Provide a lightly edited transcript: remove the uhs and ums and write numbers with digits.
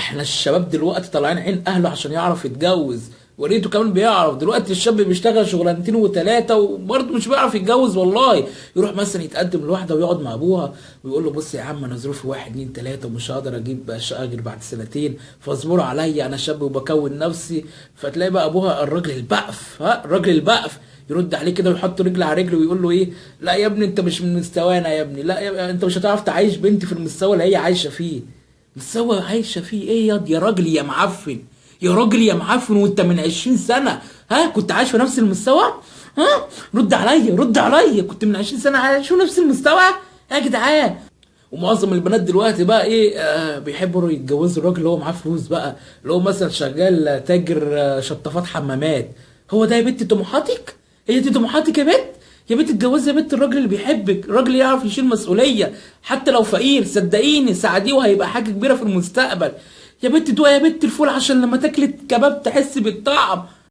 احنا الشباب دلوقتي طالعين عين اهله عشان يعرف يتجوز، وريته كمان بيعرف. دلوقتي الشاب بيشتغل شغلانتين وثلاثة وبرضه مش بيعرف يتجوز والله. يروح مثلا يتقدم لواحدة ويقعد مع ابوها ويقول له بص يا عم انا ظروفي 1 2 3 ومش هقدر اجيب شقه غير بعد سنتين، فاصبروا عليا انا شاب وبكون نفسي. فتلاقي بقى ابوها الراجل البقف، ها الراجل البقف يرد عليه كده ويحط رجل على رجل ويقول له ايه، لا يا ابني انت مش من مستوانا يا ابني، لا يا ابني انت مش هتعرف تعيش بنتي في المستوى اللي هي عايشه فيه. مستوى عايشه فيه ايه يا يا راجل يا معفن، يا راجل يا معفن، وانت من 20 سنة ها كنت عايش في نفس المستوى؟ ها رد عليا، رد عليا، كنت من 20 سنة عايش في نفس المستوى يا جدعان؟ ومعظم البنات دلوقتي بقى ايه بيحبوا يتجوزوا الراجل اللي هو معاه فلوس بقى، اللي هو مثلا شغال تاجر شطافات حمامات. هو ده يا بنت طموحاتك؟ هي دي طموحاتك يا بنت؟ يا بنت اتجوزي يا بنت الراجل اللي بيحبك، الراجل اللي يعرف يشيل مسؤولية حتى لو فقير، صدقيني ساعديه وهيبقى حاجة كبيرة في المستقبل. يا بنت دوقي يا بنت الفول عشان لما تاكلي كباب تحس بالطعم.